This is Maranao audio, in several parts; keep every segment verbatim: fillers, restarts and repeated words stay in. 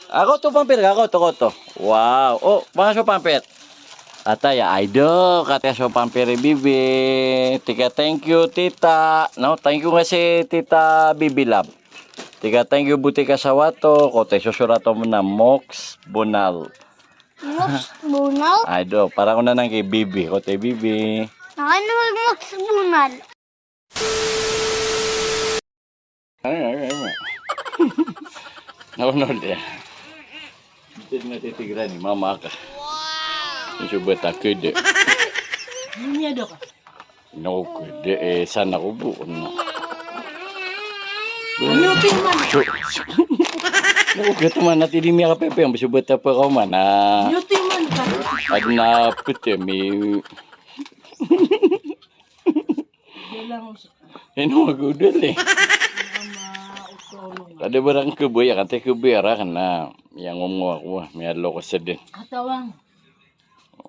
Ako to pampir, ako to, ako to. Wow. O, baka so pampir. Ataya, ay do, kataya so pampir i Bibi. Tig ka thank you, tita. No, thank you nga si Tita Bibi Love. Tig ka thank you bo, tig ka sa wato. Kote, sosorat o mona, Mox Bonal. Mox Bonal? Ay do, para ko na nang ki Bibi. Kote, Bibi. Ano Mox Bonal? Ay, ay, ay, ay. No, no, dia. Ito na titigiran ni mama ka. Wow. Ito ba takede? Ini ada ka? No, kede, eh, sana ko bu, no. Ano, tingnan? So, no, kede man, ati di miya kapepe, ang biso bata pa ka man, ah. Ano, tingnan ka? Adna pete, mi. Ino a godol e. Kada barang kebaya kan, te kebaya ra kan na. Yang ngomong ako, miyalo ko sedin. Atawang.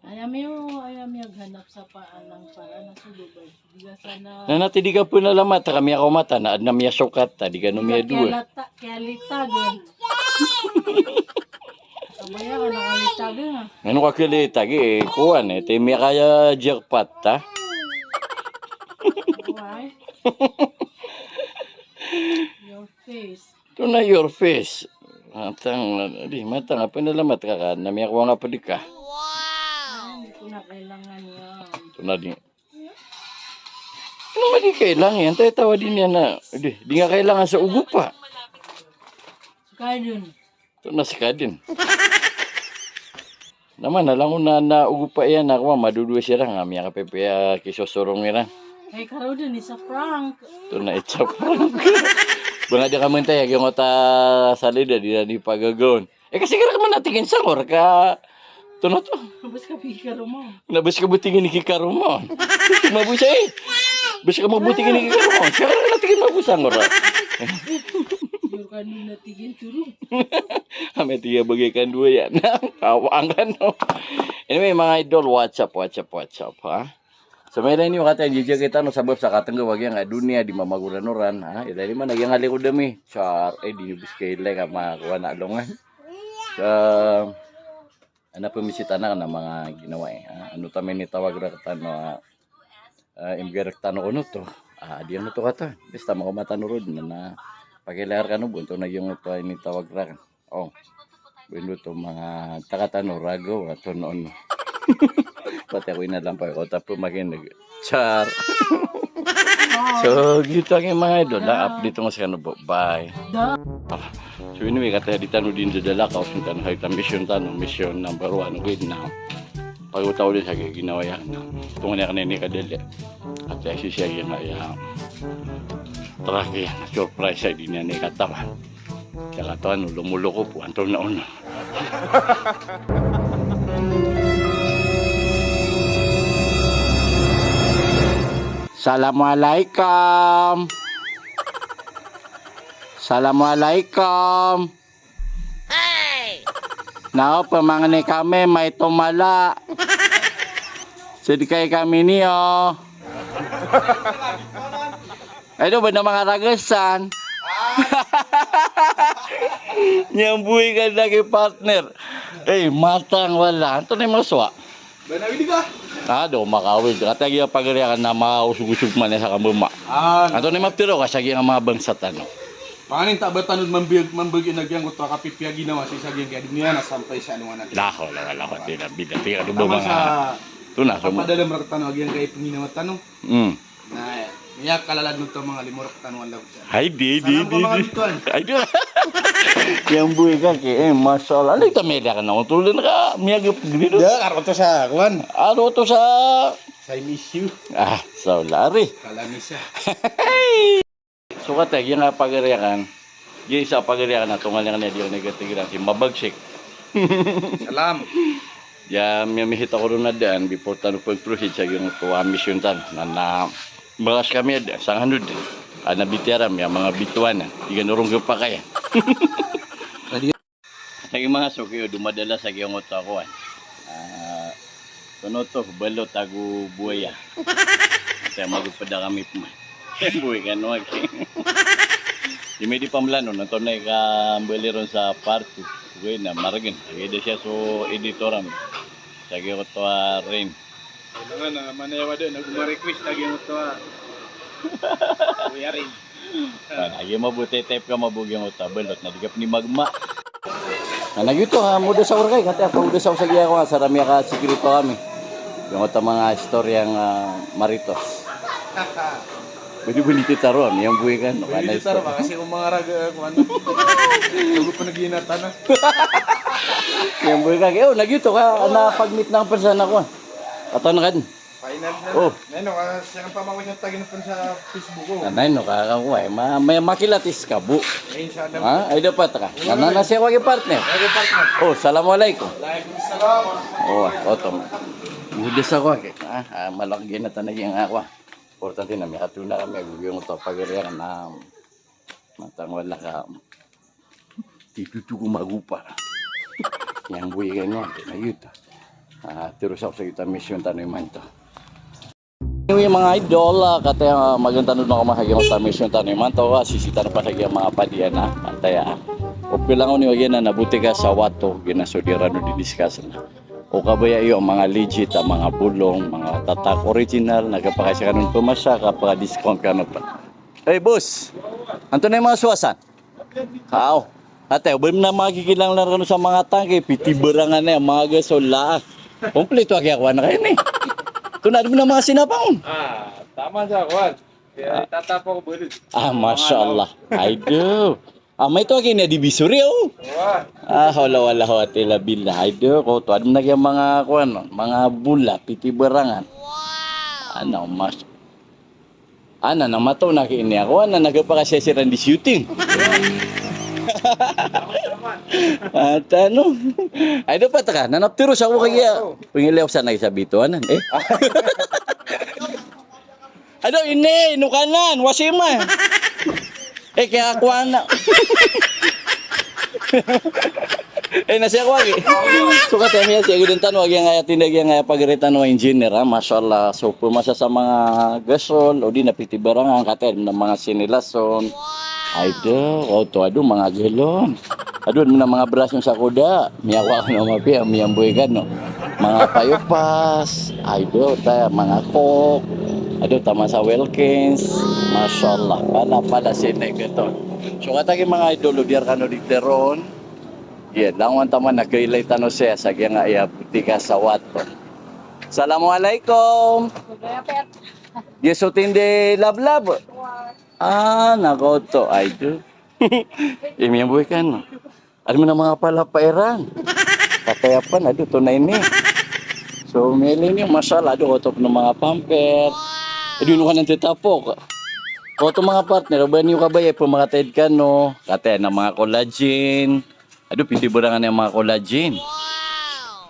Ayami o, ayami aghanap sa paalang para na sa Dubai. Bigasan na. Na, na, ti di ka penalamat, kami ako mata, na adna miyasokat, ta di ka no miyadowa. Kiyalata, kiyalitagan. Kabaya ka na kalitag, eh. Ano ka kalitag, eh, kuwan, eh, ti miyakaya jackpot, ha? Why? Your face. Ito na your face. Matang, di, matang, apa na lamat ka ka, na miyakuha nga pedi ka. Wow! Hindi ko na kailangan yan. Ito na di. Ano ba di kailangan yan? Tayo tawa din yan na, di, di nga kailangan sa ugopa. Kaya dun. Ito na si Kadin. Naman, alangon na, na ugopa iyan, ako, maduduwa siran, nga miyakapepe a kisosorong iran. Ay, karaw dun, isa prank. Ito na, isa prank. Banga di ka mentay, agi ngota salida, di na di pagagaon. Eh, kasi kira ka man natingin sangor ka. Ito na to. Bas ka bigay ka rumaw. Na bas ka butingin iki karoma. Mabusa, eh. Bas ka mabutingin iki karoma. Siya ka na tingin mabusa ngora. Yur ka nun na tingin turun. Kami tiga bagay kan dua ya. Awang kan, no? Anyway, mga idol, what's up, what's up, what's up, ha? So, may lain yung kata, jija kita, no, sabab sa katengga wagi nga dunia di mamaguran oran, ha? Ila lima na yang alikod ami. Char, eh, di nyo bis kailay ka makuha na longan. So, Ana pemisi tano na manga ginawa, eh. Ah, ano tano initawag rektano, ah, ah, imbgay rektano kono to. Ah, di ano to kata. Basta mako matano rod na, na pakilayar kano bo anto na giyoto a initawag rektano. Oh. Bo ino to manga takatano rago, ato no, no. Pati ako inalampay ko, tapo makinig. Char. So, giyoto aki manga idol, ha? Update ko sekano bo. Bye. Ah, so, anyway, kataya di tano din dadalakaw, so tano hay ta mission tano, mission number one, wait na. Pagutaw din sa ginawa iyan, na. Tongan iyan kanini kadali. Kataya si siya iyan nga iyan. Tara ki, surprise sa di niyan ikatawan. Kiyakatoan, lomoloko po, anto na ono. Assalamualaikum. Assalamualaikum. Nao, pemangni kami, maito mala. Sedikay kami niyo. Ay, do ba na manga ragesan? Nyambuy ka na ki partner. Eh, matang wala. Anto na masowa? Ba na widi ka? Ah, do makawid. Kata giya pagari akan na mausog-usog man sa kambuma. Ah, anto na maptiro ka sa giya nga manga bangsa tano. Panganin ta ba tano mambig, mambig ina giyangkoto a kapipiya ginawa sii sa giyangkaya doniya na sampay sa alongan a. Laho, laho, laho, tira, bida, tira, do ba manga. Tama sa. Ito na, so. Papadalem rektano a giyangkaya penginawa tano. Hmm. Na, miyakalala dn oto a manga limo rektano a law. Hay, di, di, di, di. Ay, di. Nyambuy ka ki, eh, masha Allah. Ano ito, miyada ka na oto, dn ka, miyagap, gini do. Da, karo oto sa, kuwan. Aro oto sa. Sa M S U. Ah, sa Olari. Kalamisa. So, kata, giya nga pagari akan. Giya isa pagari akan a tongal iyan a di niyan katigiran si Mabagsik. Salam. Ya, miyamihita ko ron a daan, before tano pag-proceed sa giyoto a mission tano. Na, na, bakas kami a daan, sanganud. Ana bitiyaram, ya, manga bituanan. Igan orong gepakaya. Lagi manga soki o, dumadala sa giyoto a kowan. Ah, kono to, balot ago buwaya. Kaya magpeda kami pman. Buhay ka no, aki. Di mi di pamlanon, antonaa i kambali ron sa part two. Goway na, margn. Lagid a siya so editor ami. Sa giyangkoto a Rain. Kailangan na manayaw a da, na goma-request a giyangkoto a Kuya Rain. Man, agi mabo, type ka mabo giyangkoto a balot, na di ka pn di magma. Na giyoto, ah, modas ako rkay, kati a pagodas ako sa giya ko, ah, sa ramiyaka sikreto kami. Giyangkoto a manga istorya a, ah, maritos. Pwede bo di titaroan, miyamboy ka, no? Pwede di titaroan, kasi kung manga raga, kung ano. Bago pa nag-iinatan na. Miyamboy ka, oh, na giyoto ka, na pag-meet na pn sa anak ko, ah. Katawan ka dn. Final na. Oh. Nano, ah, siya ang pamangkot niya, tagin po sa Facebook ko. Na, nano, ka, ka, ka, eh, ma-, may makilatis ka, bu. Eh, inshallah. Ha? Ay, dapat ka. Oo, na, na, eh. Na siya, wagi partner. Wagi partner. Oh, salamu alaykum. Waalaikumsalam. Oh, oto. Modas ako, eh. Ah, ah, malaki na tanay yung ako, ah. Importante na, may ato na kami, agugiyong ito, pagarihan na, matang wala ka. Titutu ko magopa. Miyamboy ka, no? Na giyoto. Ah, tero sa, sa giyoto a mission tano imanto. Anyway, manga idol, ah, kataya, ah, magantan o na kama sa giyoto a mission tano imanto, ah, sisii tano pa sa giya manga padian, ah, kataya, ah. O pilangon iyo giya na, na botika sa wato, giya na so di rano di-discuss na. O kabaya iyo, manga legit, ah, manga bolong, manga tatak original, na kapakasya kano pn masa, kapaka-discount kano pn. Hey, boss. Antonaa i manga sowa san? Kaw. Ate, o ba na makikilang lang kano sa manga tangke, pitibarangan na, manga gasol, la. Kompleto aki ako, anak, ini. Ito na, di mo na manga sinapang. Ah, tama sa, kuwan. Kaya, ah, itatapa ko, bali. Ah, masha Allah. Ay, do. Ah, may ito aki na divisory, oh. Wah. Ah, hawla wala quwwata illa billah. Ay, do, ko to, adn na kaya manga, kuwan, manga bola, pitibarangan. Wow. Ano, mas- Ana na mataw na ki ini ako, ana na kapakasya siran di shooting. At ano? Ay, dapat ka, nanap tiro sa ako kaya. Pangiliw sa na isa bito, anan, eh. Ano, ini, inukanan, wasima. Eh, kaya ako, ana. Eh, na siya ko agi. So, kataya miya siya, gudon tano, agi nga aya tinda, agi nga aya pagari tano, engineer, ha, masha Allah. So, pemasa sa manga gasol, o di na pitibarangan, kataya na manga sinilason. Ay, do, o to, ado, manga galon. Ado, na manga brush sa koda, miyawa ka na mapiya, miyamboy ka, no? Manga payopas, ay, do, taya, manga Coke, ado, taman sa Wilkins, masha Allah, pala, pala, sinay ka to. So, kataya ki manga idol, o biyar kano di teron, Iya, langowan taman na kailay tano siya sa giyangkaya botika sa Waton. Assalamu alaikum. Iya, so tindi lablab. Ah, na ko to. Ay, do. Imi ang buhay ka, no? Ado mo na manga palapairan. Kataya pn, ado, to na ini. So, mili niyo, masha Allah, ado, ko to pn manga pamper. Ado, ino ka nang tetapok. Ko to manga partner, o ba niyo kabaya, pmakataid kano. Kataya na manga collagen. Ado, pitibarangan iyan manga collagen.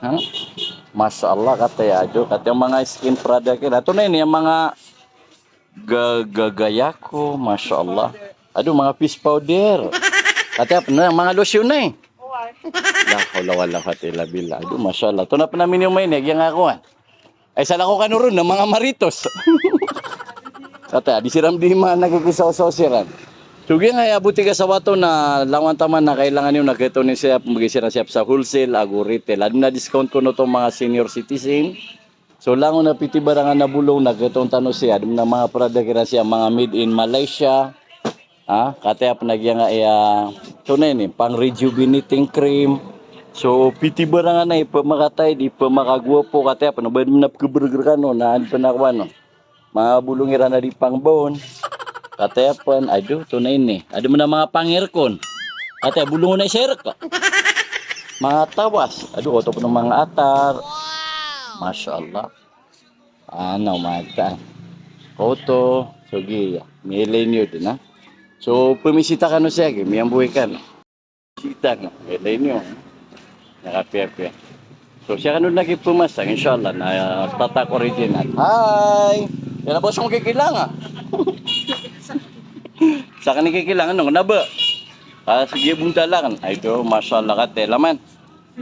Ha? Masha Allah, kataya, ado, kataya manga skin product iyan. Ato na ini, manga ga-, ga-, gaya ko, masha Allah. Ado, manga face powder. Kataya pn, manga lotion na, eh. La hawla wala quwwata illa billah. Ado, masha Allah. Ato na pn a mini o maini, giyangkoto. Ay, salakaw kano ron na manga maritos. Kataya, di siran di manga nakikisaw-saw siran. So, giyangkaya botika sa Waton na langowan taman na kailangan iyo na ketonin siya, pmbgay siran siya sa wholesale ago retail. Ado na discount kono to manga senior citizen. So, langon a pitibarangan a bolong na ketonin tano siya. Ado na manga product iran siya, manga made in Malaysia. Ah, kataya pn a giyangkaya, so na ini, pang-rejuvenating cream. So, pitibarangan a ipmakataid, ipmakagwapo, kataya pn, o ba na pkhabrgr kano, na adn pn a kowa no. Manga bolong iran a di pangbaon. Kataya pn, ado, to na ini. Ado mo na manga pang-aircon. Kataya bolong na isirk. Manga tawas. Ado, ko to pn manga atar. Masha Allah. Ano, mata. Koto, so giya. Miyailay niyo dn, ha? So, pamisita kano siya, gi, miyamboy kano. Sita, no? Miyailay niyo. Nakapiyapiya. So, siya kano na kipmasang, insha Allah, na, ah, tatak original. Hi! Yan na ba song kikilang, ah? Sa kani kikilang, ano, na ba? Ah, sige, buntalan. Ay, do, masha Allah, kataya laman.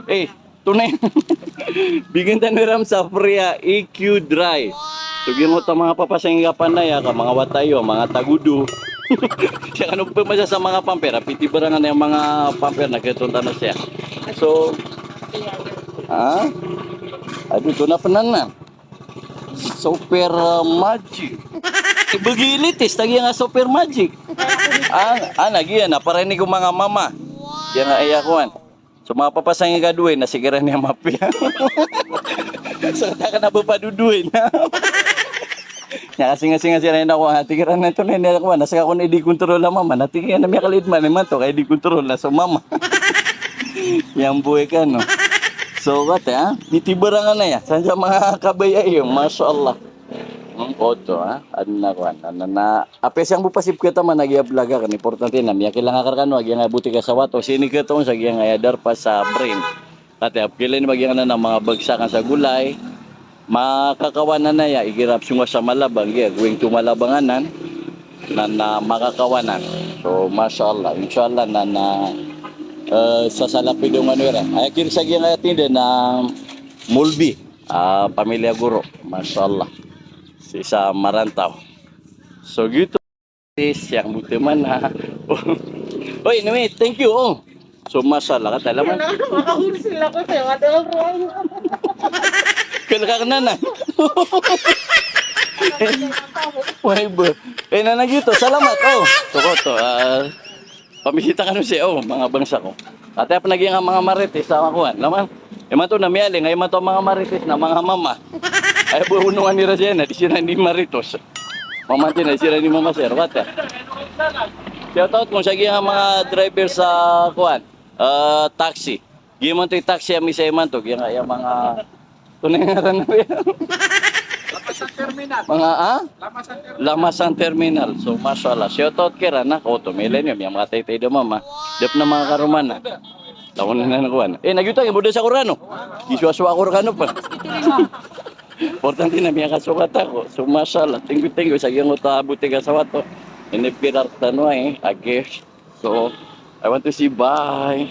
Eh, tunay. Bigyan tano iran sa free a E Q dry. So, giyangkoto a manga papasang i kapanaya, ka manga wata iyo, manga tagodo. Siya kano pemasa sa manga pamper, a pitibrangan a manga pamper na ketonta na siya. So, ha? Ado, ito na penan na. Super, uh, Magic. Begi ilitis, tagi nga Super Magic. Ah, ah, lagi yan, na para ini ko manga mama. Siya nga iya kuan. So, mapapasang ika dowa na sikiran niya mapiya. So, taka na ba pa dodowa na. Niya kasingasinga siya na ako, ha, tikiran na ito na niya ako, na saka ko na idi kontrol na mama, na tikiran na miyakalid man, imanto, kay idi kontrol na so mama. Yang buhay ka, no? So, kate, ha? Di tibarangan na ya. San sa mga kabaya iyo, masha Allah. Hmm, koto, ha? Ano na, kuwan? Ano na, ape siyang bupasip kita man, agi a blaga kan. Importante na, miyakilanga ka rkano, agi nga buti ka sa wato. Sini kita on sa agi nga ayadar pa sa brain. Kate, apkilin, agi nga na, na mga bagsakan sa gulay. Makakawanan na ya, igira psonga sa Malabang, iya, going to Malabang anan. Na, na makakawanan. So, masha Allah. Insha Allah, na, na, eh, sa salapid ng ano ira. Ay, kiri sa agi nga tinda na Mulbi. Ah, pamilya guro, masha Allah. Sa isa Marantaw. So, giyoto. Siyang buti man, ha. Oy, Numi, thank you, oh. So, masha Allah, kata laman. Makahuli sila ko sa'yo, ada orang. Kala ka na na. Why, bro? Eh, na, na, giyoto. Salamat, oh. Toko to, ah, Pamisita kano sii, o, manga bangsa ko. Ati a pn a giya nga manga marites a makowan. Laman, imanto na miyaling, imanto a manga marites na manga mama. Aya bo a onongan iran siran na di siran di marites. Mamanti na di siran di mama, sir. What? Shout out ko sa giya nga manga driver sa kowan, eh, taxi. Giya imanto i taxi a misa imanto, giya nga iya manga, antonaa i ngaran na iyan? Lamasan Terminal. Manga, ha? Lamasan Terminal. Lamasan Terminal. So, masha Allah. Shout out kiran, na, koto, millennium, iya manga taytay da mama. Da pn a manga karoma na. Tao na na kowan. Eh, na giyoto, giya bo da sa korano. Gisowasowa ko rkano pn. Importante na miyakasokat ako. So, masha Allah. Thank you, thank you. Sa giya nga oto a botika sa wato. Ini pirar tano ay, eh. Agi. So, I want to say bye.